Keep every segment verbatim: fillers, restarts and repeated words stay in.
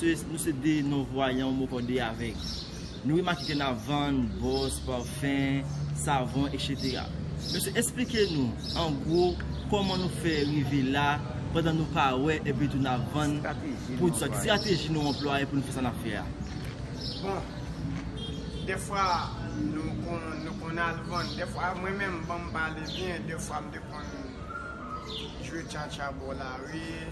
Nou se de non vwayan, mokò de avèg. Nou remake ke n ap vann bwòs, pafen, savon, etsetera. Mesye, eksplike nou, an gwo, kòman nou fè rive la, pandan nou pa wè, epi tou n ap vann pwodui sa. Ki estrateji nou anplwaye pou nou fè sa n ap fè a? Bon, dèfwa, nou konn, nou konn al vann. Dèfwa, mwen menm, ban m pale byen, dèfwa, m te konn jwe tchatcha bò lari.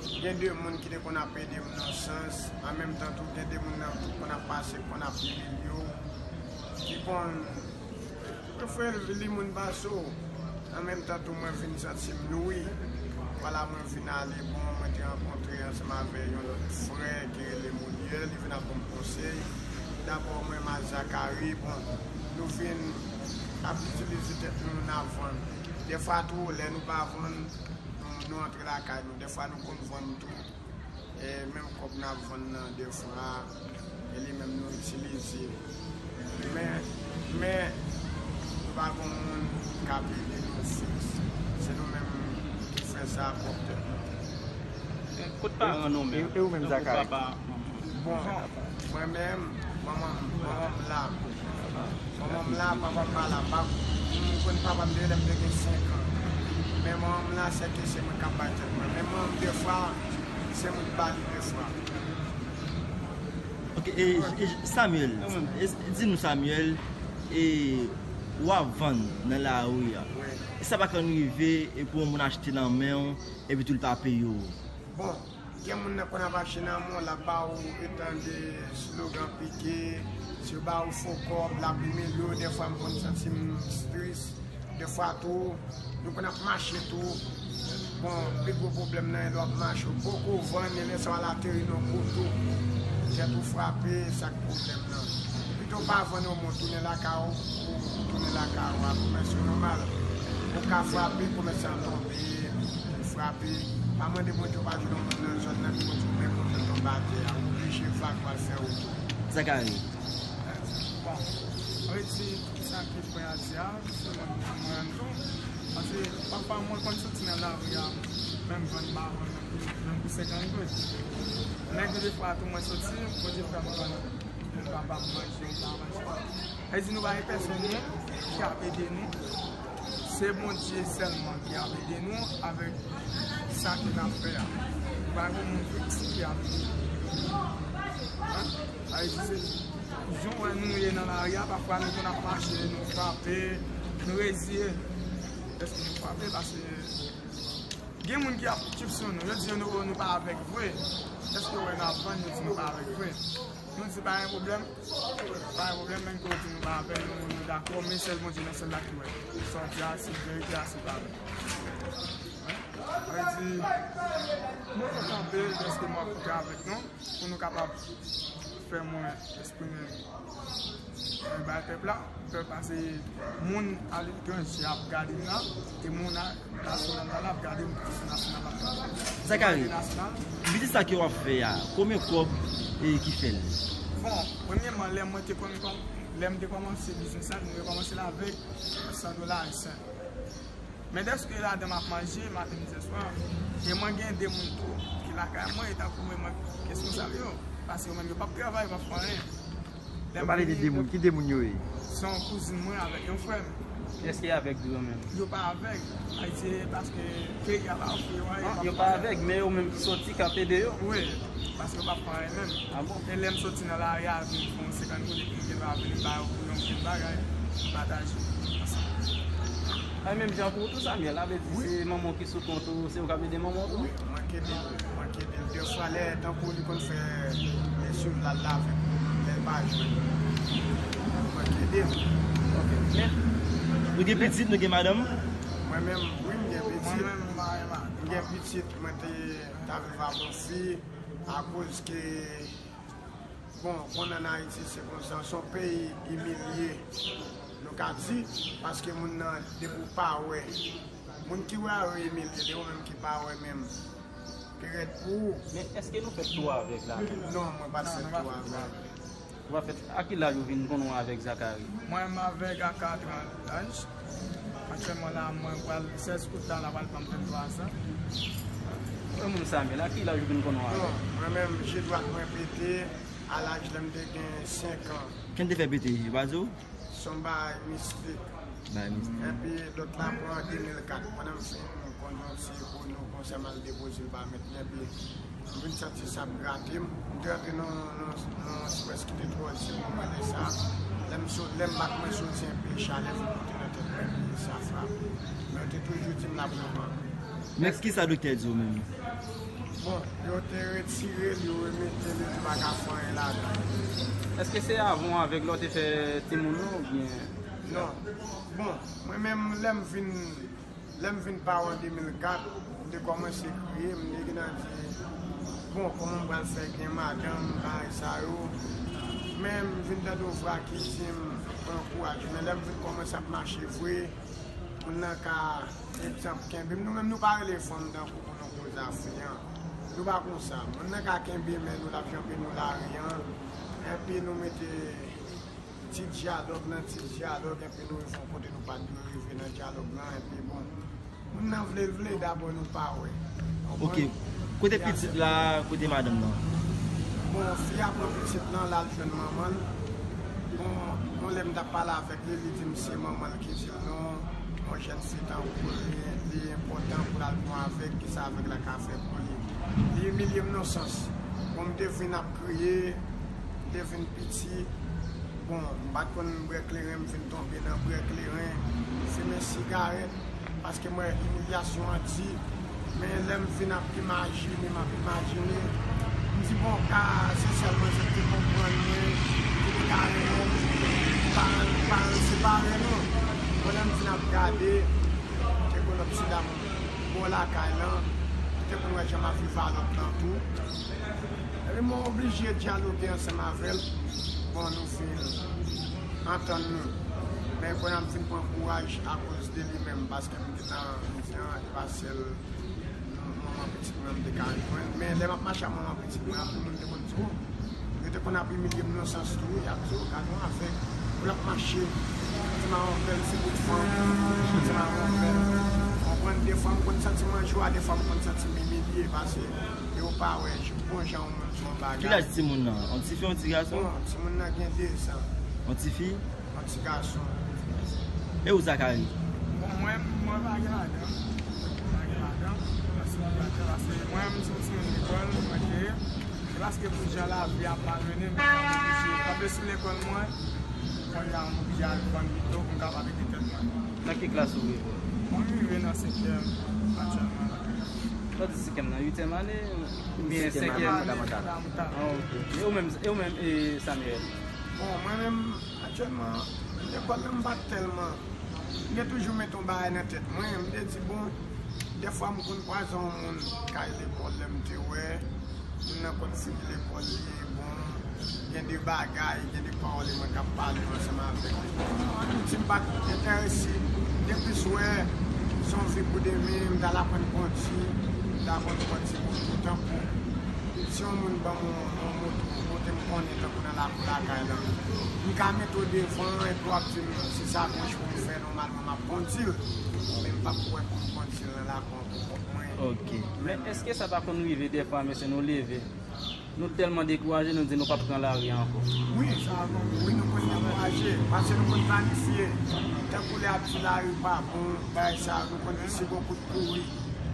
Gen de moun ki te konn ap ede m nan sans, an menm tan tou gen de moun nan tou konn ap pase, konn ap ede l yo, ki konn ofri l li moun baso. An menm tan tou mwen vin santi m nouri. Vwala mwen vin ale bon, mwen te rankontre ansanm avè yon lòt frè ki rele Molière, li vin ap ban m konsèy. Dabò mwen menm ak Zakari, bon, nou vin ap itilize tèt nou, n ap vann. Dèfwa tou, lè nou pa vann, nou, nou antre lakay nou. Dèfwa nou konn vann tou. E menm kòb n ap vann nan dèfwa, e li menm nou itilize. Men, men, nou pa gon moun k ap ede nou fiks. Se nou menm ki fè sa pwòp tèt nou. Kot paran nou menm? E ou menm, Zakari? Bon, mwen menm, manman m, manman m la. Manman m la, papa m pa la. M pa, m konn papa m depi lè m te gen senk an. Men manman m la, sèke se mwen k ap bay tèt mwen. Men manman m, dèfwa, se mwen k ba li dèfwa. Ok, e, e, Samuel, e, di nou, Samuel, e, w ap vann nan lari a. E sa pa konn rive e pou yon moun achte nan men w, epi tou l pa peye w? Bon, gen moun nan konn ap achte nan men w, l ap ba w etan de slogan pike, si yo ba w fo kòb, l ap imilye w, dèfwa m konn santi m tris, dèfwa tou, nou konn ap mache tou. Bon, pi gwo pwoblèm nan, e lè w ap mache, w poko vann, e lè sa w al ateri nan koto, tèt ou frape, sa k pwoblèm nan. Pito w pa vann yon moun, tounen lakay ou, ou tounen lakay ou, a komèse nòmal. Ou ka frape, komèse an tonbe, frape. Pa mande Bondye w pa jwenn yon moun nan zòn nan ki konn sou men kote l tonbe atè a. Ou oblije vag w al fè wout ou. Zakari. Bon, ann redi tout sa ke frè a di a, se mwen menm tou. Paske pafwa mwen konn soti nan lari a, menm vann m pa vann menm pou, menm pou senkant goud. Men gen de fwa tou mwen soti, Bondye fè m vann pou papa m manje, m pa manje. Sa vle di nou pa gen pèsonn non ki ap ede nou. Se Bondye sèlman ki ap ede nou avèk sa ke n ap fè a. Nou pa gen moun fiks ki ap ede nou. Sa vle di se jan w wè nou ye nan lari a, pafwa nou konn ap mache, nou frape, nou reziye. Èske nou frape? Paske gen moun ki ap tchipsyon nou, yo di yo nou, nou pa avèg vre. Èske yo wè n ap vann, yo di nou pa avèg vre. Nou di pa gen pwoblèm. Pa gen pwoblèm, menm ke w di nou pa avèg, nou, nou dakò, men sèl Bondye nan syèl la ki wè. Sa w di a, se verite a, se pa vre. Sa vle di, nou kontan anpil dèske nou ap koute avèk nou, pou nou kapab fè mwen eksprime mwen bay pèp la, pèp la se moun aletranje ap gade m la, e moun a nasyonal la, l ap gade m tou, se nasyonal l ap gade m. Zakari, biznis sa ke w ap fè a, konbyen kòb e ki fè l? Bon, premyèman, lè mwen te kòm, kòm, lè m te kòmanse biznis la, nou te kòmanse l avèk san dola ayisyen. Men dèske ladan m ap manje, maten, midi, swa, e mwen gen de moun tou ki lakay mwen, e tankou mwen, mwen responsab yo, paske yo menm yo p ap travay, yo p ap fè anyen. Lè m vini, Ki de moun yo ye? Se yon kouzin mwen avèk yon frè m. Èske y avèg tou yo menm? Yo pa avèg. Ayiti, paske peyi a pa ofri yo anyen. Yo pa avèg, men yo menm ki soti k ap ede yo. Wi, paske yo pa fè anyen menm. Ah bon? E lè m soti nan lari a, vin fè yon senkant goud epi m gen dwa vin ba yo pou yon grenn bagay, m pataje ansanm. Ay, menm jan pou ou tou, Samuel, la vle di se manman w ki sou kont ou, se ou k ap ede manman w tou? Wi, mwen k ede l, mwen k ede l. Dèfwa lè tankou li konn fè lesiv l al lave lè l pa jwenn. Mwen k ede l. Ok. Men, nou gen pitit, nou gen madanm? Mwen menm, wi, m gen pitit. Mwen menm, m pa gen madanm. M gen pitit, mwen te ta viv ak yon fi akoz ke Bon, konn ann Ayiti se konsa, se yon peyi imilye, nou ka di, paske moun nan depi w pa wè, moun ki wè a yo imilye, depi ou menm ki pa wè menm, pi rèd pou ou. Men èske nou fèt tou avèg la menm? Non, mwen pa t fèt tou avèg. Ou pa fèt, a ki laj ou vin konnen w avèg Zakari? Mwen m avèg a katran laj. Aktyèlman la, mwen pral sèz out la, la pral ban m venntwa zan. Mwen menm Samuel, a ki laj ou vin konnen w avè? Bon, mwen menm, je dwat mwen pete, a laj lè m te gen senk an. Ken te fè pete, yo pa di w? Se yon bagay mistik. Bagay mistik. Epi lòt la pran an de mil kat, pandan m fin konn yon ti kono konsa, m al depoze l pa mèt li, epi m vin santi sa ap grate m. M te rantre nan, nan, nan espès ki te twò di m, mwen de sa. Lè m sot, lè m bat mwen soti enpe, chalè vin monte nan tèt mwen, epi sa frape. Men yo te toujou di m l ap reprann. Men kisa doktè di w menm? Bon, yo te retire l, yo remete l, yo te pa ka fè anyen ladan l. Èske se avan w avèk lè w te fè timoun nan oubyen? Non. Bon, mwen menm, lè m vin, lè m vin paran de mil kat, m te kòmanse kriye, m te gentan di, bon, kòman m pral fè gen madanm, bagay sa yo. Men m vin tande yon vwa ki di m, pran kouraj. Men lè m vin kòmanse ap mache vre, moun nan ka, egzanp, kenbe m. Nou menm, nou pa rele fanm tankou pou nou koze afè an. Nou pa konsa. Moun nan ka kenbe men nou, l ap janbe nou lari an. Epi nou mete ti dyalòg nan ti dyalòg, epi nou rive yon kote nou pa t dwe rive nan dyalòg lan, epi bon, moun nan vle l vle, dabò nou pa wè. Konprann? Ok. Kote pitit la, kote madanm nan? Bon, fi a pran pitit lan, l al jwenn manman l. Bon, yon lè m t ap pale avèk li, li di m se manman l ki di l non, yon jèn fi tankou li, li enpòtan pou l al pran avèg, kisa avèg la ka fè pou li. Li imilye m nan sans. Bon, m te vin ap kriye, m te vin piti. Bon, m pa t konn bwè kleren, m vin tonbe nan bwè kleren, fimen sigarèt. Paske m wè imilyasyon an di, men lè m vin ap imajine, m ap imajine, m di, bon, ka se sèl mwen sèl ki konprann mwen, ki te ka renmen m, paran, paran separe nou. Bon, lè m vin ap gade, te gen lòt ti dam bò lakay lan, ki te konn wè jan m ap viv a lòt lan tou. Epi mwen oblije dyaloge ansanm avè l. Bon, nou fin antann nou. Men kounye a m fin pran kouraj akoz de li menm, paske m te nan mizè an, e pa sèl manman pitit mwen m te ka jwenn. Men lè m ap mache ak manman pitit mwen, anpil moun te konn di, o, yo te konn ap imilye m nan sans tou, y ap di, o, gade yon avèg, pou l ap mache, santi m a yon bèl figi de fanm, santi m a yon bèl, konprann, defwa m konn santi m an jwa, defwa m konn santi m imilye, paske yo pa wè bon jan yon moun di yon bagay. Ki laj timoun nan? Yon tifi, yon ti gason? Bon, timoun nan gen dezan. Yon tifi? Yon ti gason. E ou, Zakari? Bon, mwen, mwen pa gen madanm. Mwen pa gen madanm. Mwen selibatè, paske mwen menm, se yon timoun lekòl mwen te ye. Se paske pou jan lavi a malmennen m, m oblije kanpe sou lekòl mwen. Kounye a, m oblije al vann pito pou m kapab ede tèt mwen. Nan ki klas ou rive? Mwen rive nan senkyèm aktyèlman la. Lè w di senkyèm nan, uityèm ane oubyen senkyèm? Senkyèm ane fondamantal. Ah, ok. E ou menm, e ou menm, e Samuel? Bon, mwen menm, aktyèlman, lekòl la, m pa t tèlman. M te toujou mete yon bagay nan tèt mwen. M te di, bon, dèfwa m konn kwaze yon moun kay lekòl lè m te wè moun nan konn fini lekòl li, bon, gen de bagay, gen de pawòl mwen k ap pale ansanm avèk li. Bon, mwen menm, si m pa t enterese, m te plis wè se yon vi pou demen, m t al aprann kondi, m t al aprann kondi moto tankou. Si yon moun ban m yon, yon moto, kote m konnen tankou nan lakou lakay lan, m ka mete w devan, epi w ap di m si sa gon ch pou m fè, nòmalman m ap kondi l. Men m p ap wè pou m kondi l nan lakou an pou kont mwen. Ok. Men èske sa pa konn rive dèfwa, mesye, nou leve, nou tèlman dekouraje, nou di nou p ap pran lari a ankò? Wi, sa, wi, nou konn dekouraje, paske nou konn planifye. Tankou lè y ap di lari pa bon, bagay sa, nou konn di se gon kout kouri.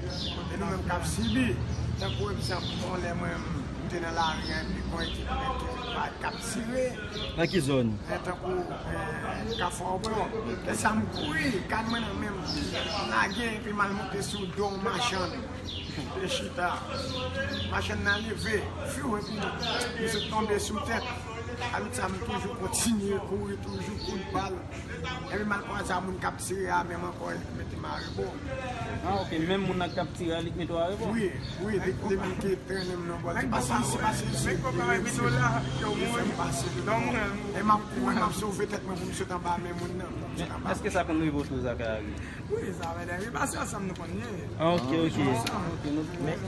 E nou menm k ap sibi. Tankou egzanp, yon lè mwen, m te nan lari a, epi gon ekip nèg ki vin pa, k ap tire. Nan ki zòn? E tankou, e, Kafou Aewopò. E sa m kouri, kad mwen nan men m, m lage, epi m al monte sou do yon machann. Te chita. Machann nan leve, fiw, epi misye tonbe sou tèt. Akoz sa, m toujou kontinye kouri, toujou kout bal. Epi m al kwaze a moun k ap tire a menm ankò, li mete m arebo. Ah, ok. Menm moun nan k ap tire a, li k mete w arebo? Wi, wi, li, li menm ki trennen m nan bò. Li pase isi, pase isi, li retire, li fè m pase devan. E m ap kouri, m ap sove tèt mwen pou m sot anba men moun nan, pou m sot anba. Èske sa konn rive w tou, Zakari? Wi, sa fè depi pase ansanm nou konn ye. Ah, ok, ok. Ok, nou... Men,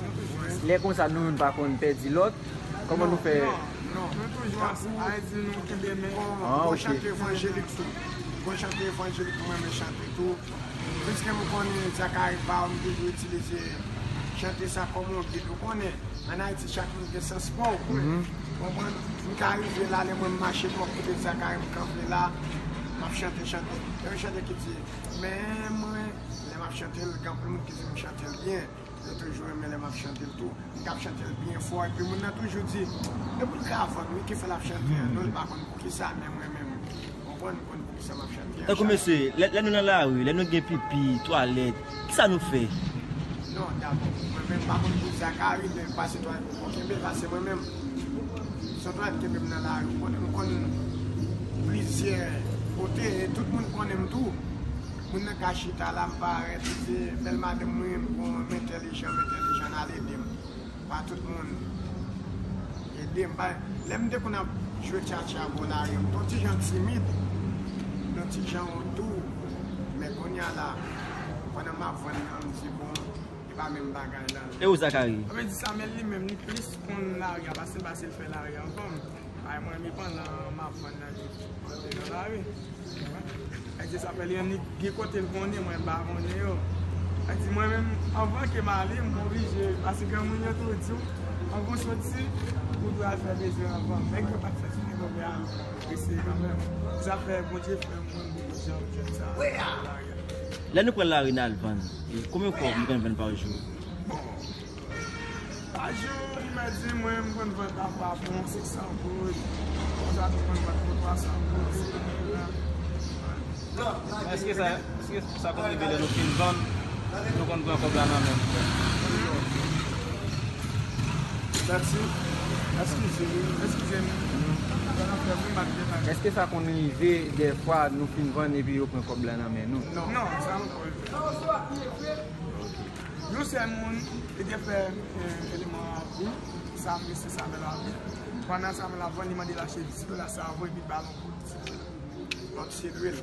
lè konsa, nou youn pa konn pèdi lòt. Kòman nou fè? Non, non, nou toujou ansanm. Sa vle di nou kenbe men. Ah, ok. Gon chante evanjelik tou. Gon chante evanjelik mwen renmen chante tou. Piske m konnen Zakari pa, m toujou itilize Chante sa kòm yon gid, ou konnen, ann Ayiti, chak moun gen sans pa w. Mhm. Konprann? M ka rive la, lè mwen m mache twòp kote Zakari, m kanpe la, m ap chante, chante. Gen yon chante ki di, men mwen, lè m ap chante l, gen anpil moun ki di m chante l byen. Yo toujou renmen lè m ap chante l tou. M k ap chante l byen fò, epi moun nan toujou di, e pou l ka vann, wi, ki fè l ap chante an. Non, l pa konn poukisa, men mwen menm, konprann, m konn poukisa m ap chante an. Tankou mesye, lè, lè nou nan lari, lè nou gen pipi, twalèt, kisa nou fè? Non, dabò, mwen menm, m pa konn pou Zakari, men pase twalèt pou mwen kenbe, pase mwen menm. Se yon twalèt kenbe m nan lari, ou konnen, m konn plizyè kote, e tout moun konnen m tou. Moun nan ka chita la, m parèt, li di, bèl madanm mwen, m gon, m entèlijan, m entèlijan, n al ede m. Pa tout moun ede m. Pa, lè m te konn ap jwe tchatcha bò lari, m te yon ti jan timid, yon ti jan wotou. Men kounye a la, pandan m ap vann nan, m di, bon, e pa menm bagay la. E ou, Zakari? Sa vle di Samuel li menm, li plis konn lari a, paske l pase l fè lari anvan m. Ay, mwen, m pandan m ap vann nan, li antre nan lari. Ay, se sa fè li annik gen kote l konnen, mwen m pa konnen yo. Ay, di mwen menm, anvan ke m ale, m oblije, paske granmoun yo tou di w, anvan w soti, ou dwe al fè bezwen anvan. Nèg yo pa t fè sou nèg yo, men al eseye kanmenm. Sa fè Bondye fè mwen bon jan jèn sa. Lè nou pran lari n al vann, e konbyen kòb nou konn vann pa jou? Bon, pa jou, m mèt di mwen, m konn vann pafwa bon senk san goud. Konsa tou konn vann pou twa san goud. Èske sa, èske sa konn rive lè nou fin vann, nou konn pran kòb la nan men nou? Mèsi. Eskize m. Eskize m. Èske sa konn rive dèfwa nou fin vann epi yo pran kòb la nan men nou? Non. Non, sa poko rive. Yon sèl moun, li te fè, eh, eleman an kou, sa mesye Samuel Lavi. Pandan Samuel ap vann, li mande l achte dis dola savon epi l ba l yon kout dis dola. Lòt se lwil.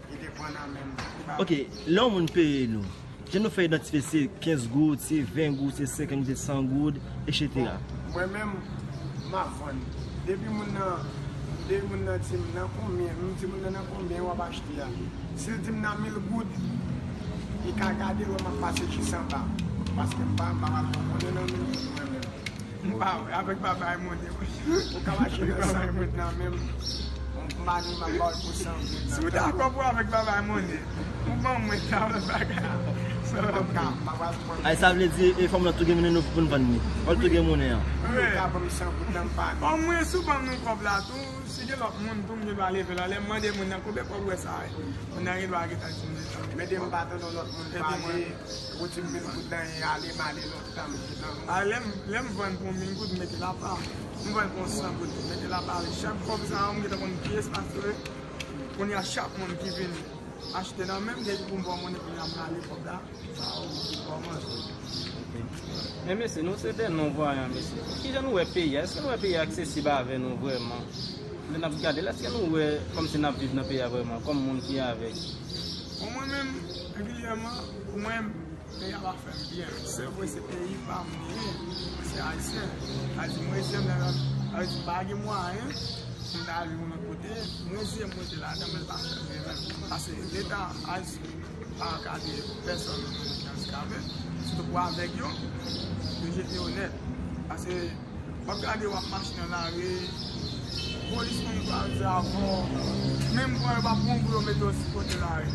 Li te pran nan men m. Li ba m. Ok, lè yon moun peye nou, jan nou fè idantifye se kenz goud, se ven goud, se senkant, se san goud, etsetera. Bon, mwen menm, m ap vann. Depi moun nan, depi moun nan di m nan konbyen, m di moun nan nan konbyen w ap achte a. Si l di m nan mil goud, li ka gade l wè m ap pase jis anba. Paske m pa, m pa pral pran konnen nan mil goud mwen menm. M pa wè, avèk babay monnen, wi. Ou ka mache nan san goud nan men m. M pa ni m ap ba w pou san goud nan. Si w dakò pou avèk babay monnen, ou ban mwen sa bagay. Sa m pa pral pran. Ay, sa vle di, e fanm nan tou gen monnen nou pou n vann li. Fò l tou gen monnen an. Wi. Ou ka ban m san goud nan m pa ni. Omwen si w ban m yon kòb la tou, si gen lòt moun tou, m gen dwa leve l anlè, m mande moun nan konbyen kòb ou wè sa ye. Moun nan gen dwa gentan di m. Men depi m pa tande yon lòt moun pale, ou di m mil goud nan ye, ale, m ale lontan, m gentan. A, lè m, lè m vann pou mil goud, m mete l apa. M vann pou san goud, m mete l apa. Chak kòb sa yo, m gentan konn kiyès pastè. Kounye a, chak moun ki vin achte nan men m, depi pou m ba w monnen, kounye a, m rale kòb la. Sa yo, kòman? Men mesye, nou se de non-vwayan, mesye. Kijan nou wè peyi a? Èske nou wè peyi a aksesib avè nou vrèman? Lè n ap gade l, èske nou wè kòmsi n ap viv nan peyi a vrèman, kòm moun ki avèg? Bon, mwen menm, regilyèman, pou mwen, peyi a pa fè m byen. Se vre, se peyi pa m li ye, se ayisyen. Sa di, mwen, se m, sa di, m pa gen mwayen pou m ta al viv yon lòt kote, mwen, se m rete ladan, men l pa fè m byen menm. Paske Leta ayisyen pa gade pèsòn ki andikape, sitou pou avèg yo, yo jete yo nèt. Paske w ap gade, w ap mache nan lari, polis konn kwaze avè w, menm pran yo p ap pran w pou yo mete w sou kote lari.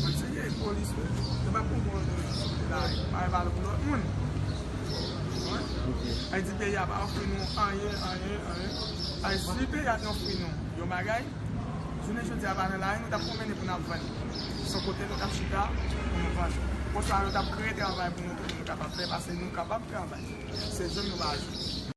Mwen se gen polis, wi, yo p ap pran w pou yo mete w sou kote lari, pa yo ba l pou lòt moun. Wi. Ok. Sa di peyi a pa ofri nou anyen, anyen, anyen. Sa di si peyi a te ofri nou yon bagay, jounen jodi a pa nan lari nou t ap pwomennen pou n ap vann. Se yon kote nou t ap chita pou nou vann. Konsa yo t ap kreye travay pou nou tou, pou nou kapab fè, paske nou kapab travay. Se jwenn nou pa jwenn.